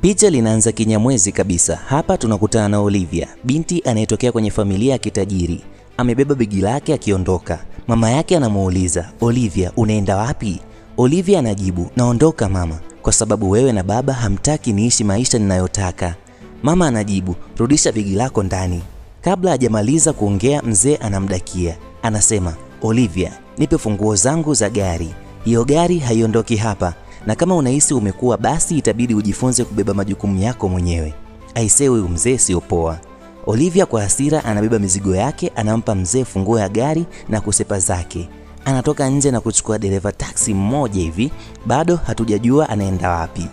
Picha linaanza kinyamwezi kabisa. Hapa tunakutana na Olivia, binti anayetokea kwenye familia ya kitajiri. Amebeba begi lake akiondoka. Mama yake anamuuliza, "Olivia, unaenda wapi?" Olivia anajibu, "Naondoka mama, kwa sababu wewe na baba hamtaki niishi maisha ninayotaka." Mama anajibu, "Rudisha begi lako ndani." Kabla hajamaliza kuongea, mzee anamdakia. Anasema, "Olivia, nipe funguo zangu za gari. Hiyo gari haiondoki hapa, na kama unahisi umekuwa basi itabidi ujifunze kubeba majukumu yako mwenyewe." Aisee, huyu mzee sio poa. Olivia kwa hasira anabeba mizigo yake, anampa mzee funguo ya gari na kusepa zake. Anatoka nje na kuchukua dereva taksi mmoja hivi, bado hatujajua anaenda wapi.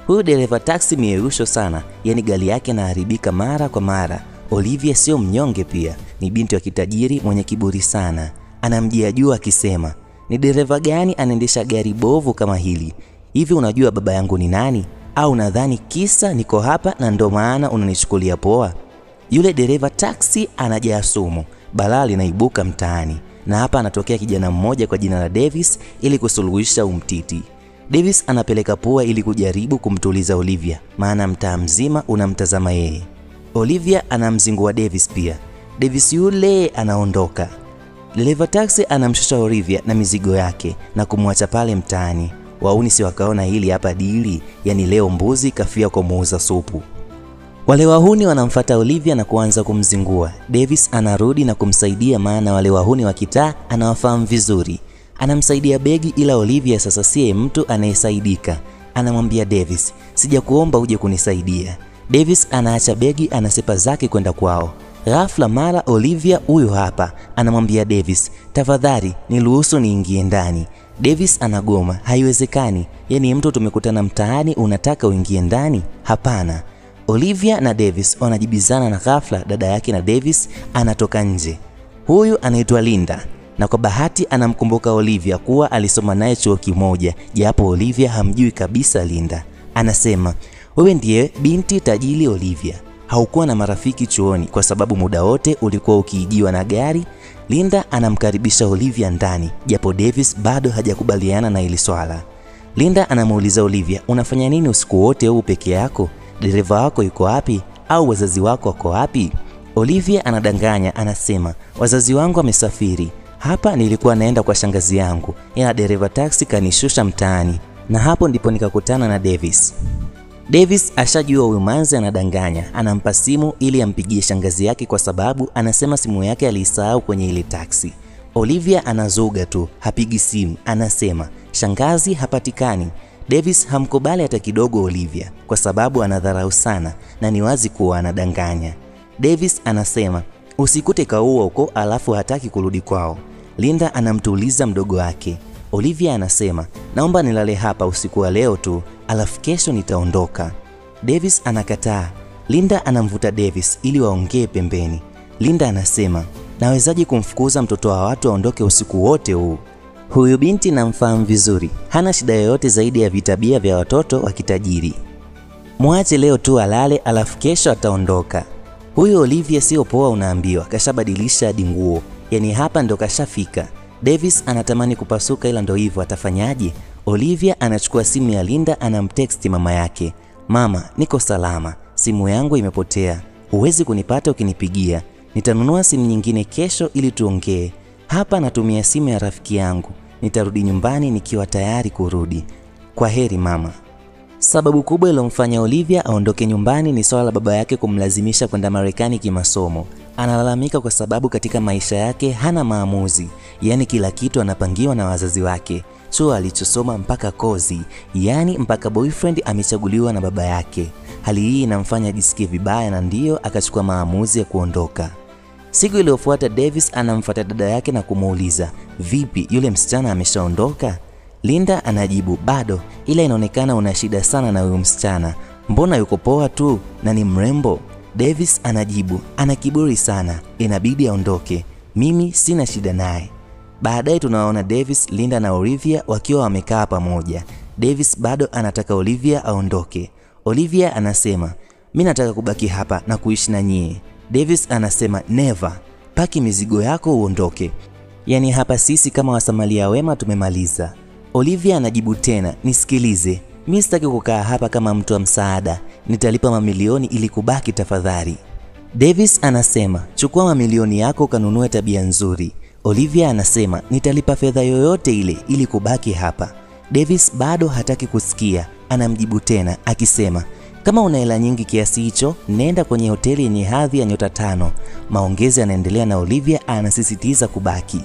Huyu dereva taksi mierusho sana, yani gari yake inaharibika mara kwa mara. Olivia sio mnyonge pia, ni binti wa kitajiri mwenye kiburi sana. Anamjia juu akisema, "Ni dereva gani anaendesha gari bovu kama hili? Hivi unajua baba yangu ni nani? Au nadhani kisa niko hapa na ndo maana unanichukulia poa?" Yule dereva taksi anajaa sumu, balaa linaibuka mtaani. Na hapa anatokea kijana mmoja kwa jina la Davis ili kusuluhisha umtiti. Davis anapeleka pua ili kujaribu kumtuliza Olivia, maana mtaa mzima unamtazama yeye. Olivia anamzingua Davis pia. Davis yule anaondoka. Dereva taksi anamshusha Olivia na mizigo yake na kumwacha pale mtaani. Wauni si wakaona hili hapa dili, yani leo mbuzi kafia kwa muuza supu. Wale wahuni wanamfuata Olivia na kuanza kumzingua. Davis anarudi na kumsaidia, maana wale wahuni wa kitaa anawafahamu vizuri. Anamsaidia begi, ila Olivia sasa siye mtu anayesaidika. Anamwambia Davis, "Sijakuomba uje kunisaidia." Davis anaacha begi, anasepa zake kwenda kwao. Ghafla mara Olivia huyu hapa, anamwambia Davis, "Tafadhali niruhusu niingie ndani." Davis anagoma, "Haiwezekani. Yaani mtu tumekutana mtaani unataka uingie ndani? Hapana." Olivia na Davis wanajibizana na ghafla dada yake na Davis anatoka nje. Huyu anaitwa Linda na kwa bahati anamkumbuka Olivia kuwa alisoma naye chuo kimoja, japo Olivia hamjui kabisa Linda. Anasema, "Wewe ndiye binti tajiri Olivia. Haukuwa na marafiki chuoni kwa sababu muda wote ulikuwa ukiijiwa na gari." Linda anamkaribisha Olivia ndani, japo Davis bado hajakubaliana na hili swala. Linda anamuuliza Olivia, "Unafanya nini usiku wote huu peke yako? Dereva wako yuko wapi? Au wazazi wako wako wapi?" Olivia anadanganya, anasema, "Wazazi wangu wamesafiri. Hapa nilikuwa naenda kwa shangazi yangu, ila dereva taksi kanishusha mtaani, na hapo ndipo nikakutana na Davis." Davis ashajua huyu manzi anadanganya, anampa simu ili ampigie shangazi yake kwa sababu anasema simu yake aliisahau kwenye ile taksi. Olivia anazuga tu, hapigi simu, anasema shangazi hapatikani. Davis hamkubali hata kidogo Olivia kwa sababu anadharau sana na ni wazi kuwa anadanganya. Davis anasema usikute kaua huko, alafu hataki kurudi kwao. Linda anamtuliza mdogo wake. Olivia anasema naomba nilale hapa usiku wa leo tu, alafu kesho nitaondoka. Davis anakataa. Linda anamvuta Davis ili waongee pembeni. Linda anasema nawezaje kumfukuza mtoto wa watu aondoke usiku wote huu? Huyu binti namfahamu vizuri, hana shida yoyote zaidi ya vitabia vya watoto wa kitajiri. Mwache leo tu alale, alafu kesho ataondoka. Huyu Olivia sio poa, unaambiwa kashabadilisha hadi nguo, yani hapa ndo kashafika. Davis anatamani kupasuka, ila ndo hivyo, atafanyaje? Olivia anachukua simu ya Linda, anamtext mama yake, "Mama, niko salama, simu yangu imepotea, huwezi kunipata ukinipigia. Nitanunua simu nyingine kesho ili tuongee. Hapa natumia simu ya rafiki yangu, nitarudi nyumbani nikiwa tayari kurudi. Kwa heri mama." Sababu kubwa iliyomfanya Olivia aondoke nyumbani ni swala la baba yake kumlazimisha kwenda Marekani kimasomo. Analalamika kwa sababu katika maisha yake hana maamuzi, yani kila kitu anapangiwa na wazazi wake. Chuo alichosoma mpaka kozi, yani mpaka boyfriend amechaguliwa na baba yake. Hali hii inamfanya ajisikie vibaya na ndiyo akachukua maamuzi ya kuondoka. Siku iliyofuata Davis anamfuata dada yake na kumuuliza, "Vipi, yule msichana ameshaondoka?" Linda anajibu, "Bado, ila inaonekana una shida sana na huyu msichana. Mbona yuko poa tu na ni mrembo?" Davis anajibu, "Ana kiburi sana, inabidi aondoke. Mimi sina shida naye." Baadaye tunaona Davis, Linda na Olivia wakiwa wamekaa pamoja. Davis bado anataka Olivia aondoke. Olivia anasema, "Mimi nataka kubaki hapa na kuishi na nyie." Davis anasema, "Never, paki mizigo yako uondoke. Yani hapa sisi kama wasamaria wema tumemaliza." Olivia anajibu tena, "Nisikilize, mimi sitaki kukaa hapa kama mtu wa msaada. Nitalipa mamilioni ili kubaki tafadhali. Davis anasema, chukua mamilioni yako ukanunue tabia nzuri. Olivia anasema, nitalipa fedha yoyote ile ili kubaki hapa. Davis bado hataki kusikia, anamjibu tena akisema, kama una hela nyingi kiasi hicho, nenda kwenye hoteli yenye hadhi ya nyota 5. Maongezi yanaendelea na Olivia anasisitiza kubaki.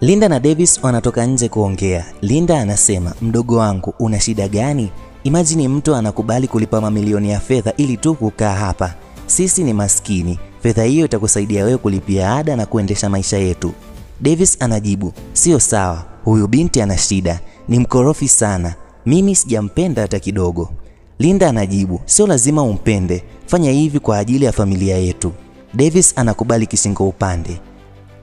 Linda na Davis wanatoka nje kuongea. Linda anasema, mdogo wangu, una shida gani? Imagine mtu anakubali kulipa mamilioni ya fedha ili tu kukaa hapa. Sisi ni maskini. Fedha hiyo itakusaidia wewe kulipia ada na kuendesha maisha yetu. Davis anajibu, sio sawa. Huyu binti ana shida, ni mkorofi sana. Mimi sijampenda hata kidogo. Linda anajibu, sio lazima umpende. Fanya hivi kwa ajili ya familia yetu. Davis anakubali kishingo upande.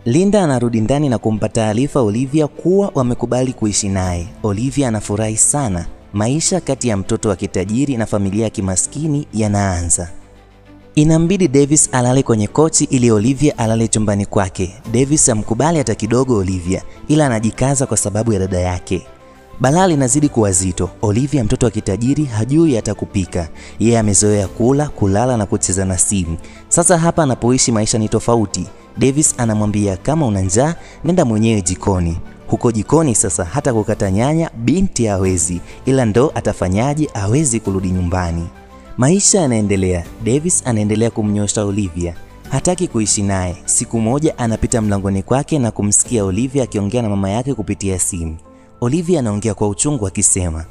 Linda anarudi ndani na kumpa taarifa Olivia kuwa wamekubali kuishi naye. Olivia anafurahi sana. Maisha kati ya mtoto wa kitajiri na familia ya kimaskini yanaanza. Inambidi Davis alale kwenye kochi ili Olivia alale chumbani kwake. Davis amkubali hata kidogo Olivia, ila anajikaza kwa sababu ya dada yake. Balaa linazidi kuwa zito. Olivia mtoto wa kitajiri hajui hata kupika. Yeye amezoea kula, kulala na kucheza na simu. Sasa hapa anapoishi maisha ni tofauti. Davis anamwambia kama una njaa nenda mwenyewe jikoni. Huko jikoni sasa hata kukata nyanya binti hawezi, ila ndo atafanyaje, hawezi kurudi nyumbani. Maisha yanaendelea. Davis anaendelea kumnyosha Olivia. Hataki kuishi naye. Siku moja anapita mlangoni kwake na kumsikia Olivia akiongea na mama yake kupitia simu. Olivia anaongea kwa uchungu akisema,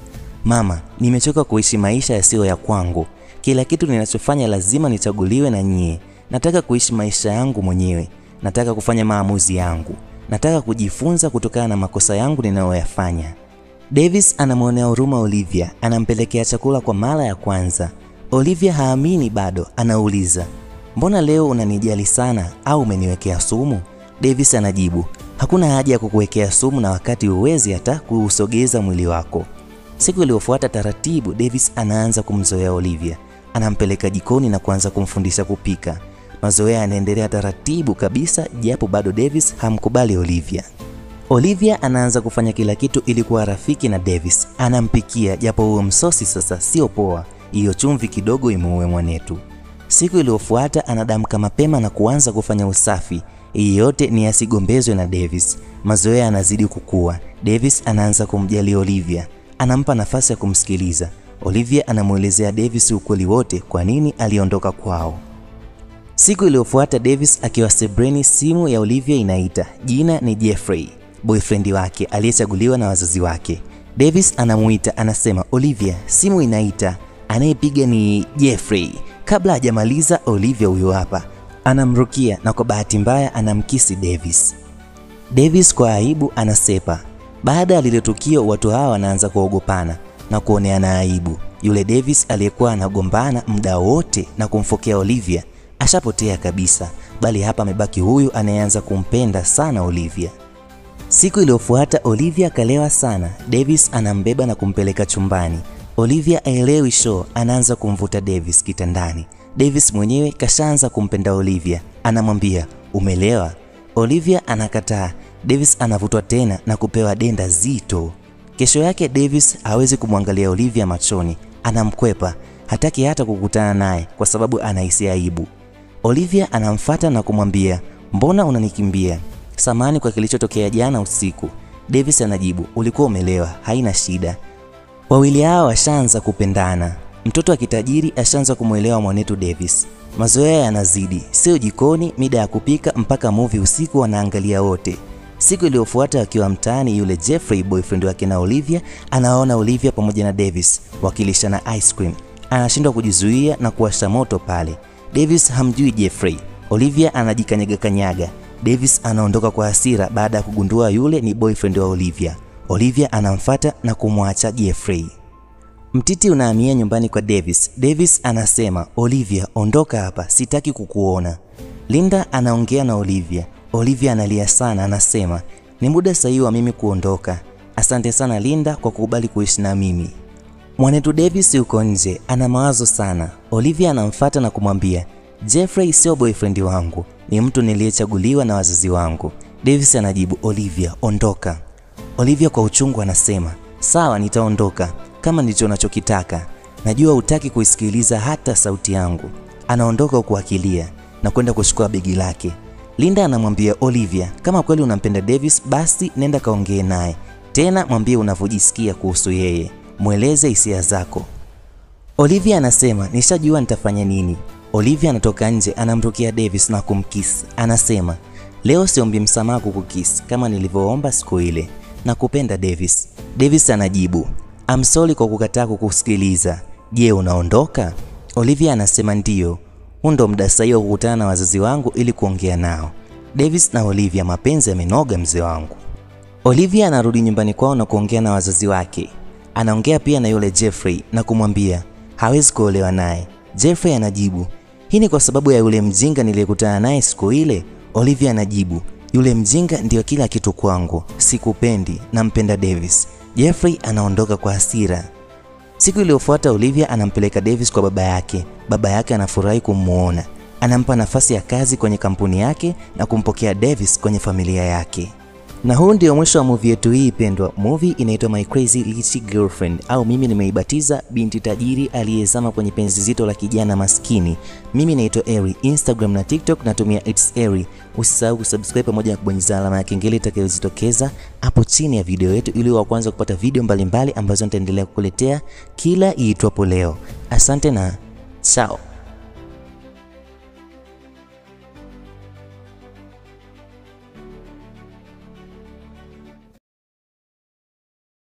mama, nimechoka kuishi maisha yasiyo ya kwangu. Kila kitu ninachofanya lazima nichaguliwe na nyie. Nataka kuishi maisha yangu mwenyewe. Nataka kufanya maamuzi yangu. Nataka kujifunza kutokana na makosa yangu ninayoyafanya. Davis anamwonea huruma Olivia, anampelekea chakula kwa mara ya kwanza. Olivia haamini bado, anauliza, mbona leo unanijali sana au umeniwekea sumu? Davis anajibu, hakuna haja ya kukuwekea sumu na wakati huwezi hata kuusogeza mwili wako. Siku iliyofuata taratibu Davis anaanza kumzoea Olivia. Anampeleka jikoni na kuanza kumfundisha kupika. Mazoea yanaendelea taratibu kabisa, japo bado Davis hamkubali Olivia. Olivia anaanza kufanya kila kitu ili kuwa rafiki na Davis. Anampikia, japo huo msosi sasa sio poa. Hiyo chumvi kidogo imuue mwanetu. Siku iliyofuata anadamka mapema na kuanza kufanya usafi. Hii yote ni asigombezwe na Davis. Mazoea yanazidi kukua. Davis anaanza kumjali Olivia. Anampa nafasi ya kumsikiliza. Olivia anamuelezea Davis ukweli wote kwa nini aliondoka kwao. Siku iliyofuata Davis akiwa sebreni, simu ya Olivia inaita. Jina ni Jeffrey, boyfriend wake aliyechaguliwa na wazazi wake. Davis anamuita, anasema, Olivia, simu inaita. Anayepiga ni Jeffrey. Kabla hajamaliza, Olivia huyo hapa. Anamrukia na kwa bahati mbaya anamkisi Davis. Davis kwa aibu anasepa. Baada ya lile tukio watu hawa wanaanza kuogopana na kuoneana aibu. Yule Davis aliyekuwa anagombana muda wote na kumfokea Olivia ashapotea kabisa, bali hapa amebaki huyu anayeanza kumpenda sana Olivia. Siku iliyofuata Olivia kalewa sana. Davis anambeba na kumpeleka chumbani. Olivia aelewi show, anaanza kumvuta Davis kitandani. Davis mwenyewe kashaanza kumpenda Olivia. Anamwambia, umelewa? Olivia anakataa. Davis anavutwa tena na kupewa denda zito. Kesho yake Davis hawezi kumwangalia Olivia machoni, anamkwepa, hataki hata kukutana naye kwa sababu anahisi aibu. Olivia anamfuata na kumwambia, mbona unanikimbia? Samahani kwa kilichotokea jana usiku. Davis anajibu, ulikuwa umelewa, haina shida. Wawili hao washaanza kupendana. Mtoto wa kitajiri ashaanza kumuelewa mwanetu Davis. Mazoea yanazidi, sio jikoni, mida ya kupika mpaka movie usiku wanaangalia wote. Siku iliyofuata akiwa mtaani, yule Jeffrey boyfriend wake na Olivia anaona Olivia pamoja na Davis wakilishana ice cream. Anashindwa kujizuia na kuwasha moto pale. Davis hamjui Jeffrey. Olivia anajikanyaga kanyaga. Davis anaondoka kwa hasira baada ya kugundua yule ni boyfriend wa Olivia. Olivia anamfuata na kumwacha Jeffrey. Mtiti unahamia nyumbani kwa Davis. Davis anasema, Olivia, ondoka hapa, sitaki kukuona. Linda anaongea na Olivia. Olivia analia sana, anasema, ni muda sahihi wa mimi kuondoka. Asante sana Linda kwa kukubali kuishi na mimi. Mwanetu Davis yuko nje, ana mawazo sana. Olivia anamfuata na kumwambia, Jeffrey sio boyfriend wangu, ni mtu niliyechaguliwa na wazazi wangu. Davis anajibu, Olivia, ondoka. Olivia kwa uchungu anasema, sawa, nitaondoka kama ndicho unachokitaka. Najua hutaki kuisikiliza hata sauti yangu. Anaondoka huku akilia na kwenda kuchukua begi lake. Linda anamwambia Olivia, kama kweli unampenda Davis basi nenda kaongee naye. Tena mwambie unavyojisikia kuhusu yeye. Mweleze hisia zako. Olivia anasema nishajua nitafanya nini. Olivia anatoka nje, anamrukia Davis na kumkiss. Anasema leo siombi msamaha kukukiss kama nilivyoomba siku ile. Nakupenda Davis. Davis anajibu, I'm sorry kwa kukataa kukusikiliza. Je, unaondoka? Olivia anasema ndio. Huu ndo muda sahihi wa kukutana na wazazi wangu ili kuongea nao. Davis na Olivia, mapenzi yamenoga mzee wangu. Olivia anarudi nyumbani kwao na kuongea na wazazi wake. Anaongea pia na yule Jeffrey na kumwambia hawezi kuolewa naye. Jeffrey anajibu, hii ni kwa sababu ya yule mjinga niliyekutana naye siku ile. Olivia anajibu, yule mjinga ndiyo kila kitu kwangu, sikupendi, nampenda Davis. Jeffrey anaondoka kwa hasira. Siku iliyofuata Olivia anampeleka Davis kwa baba yake. Baba yake anafurahi kumuona. Anampa nafasi ya kazi kwenye kampuni yake na kumpokea Davis kwenye familia yake. Na huu ndio mwisho wa movie yetu hii pendwa. Movie inaitwa My Crazy Rich Girlfriend, au mimi nimeibatiza binti tajiri aliyezama kwenye penzi zito la kijana maskini. Mimi naitwa Eri, Instagram na TikTok natumia It's Eri. Usisahau kusubscribe pamoja na kubonyeza alama ya kengele itakayojitokeza hapo chini ya video yetu ili wa kwanza kupata video mbalimbali ambazo nitaendelea kukuletea kila iitwapo leo. Asante na ciao.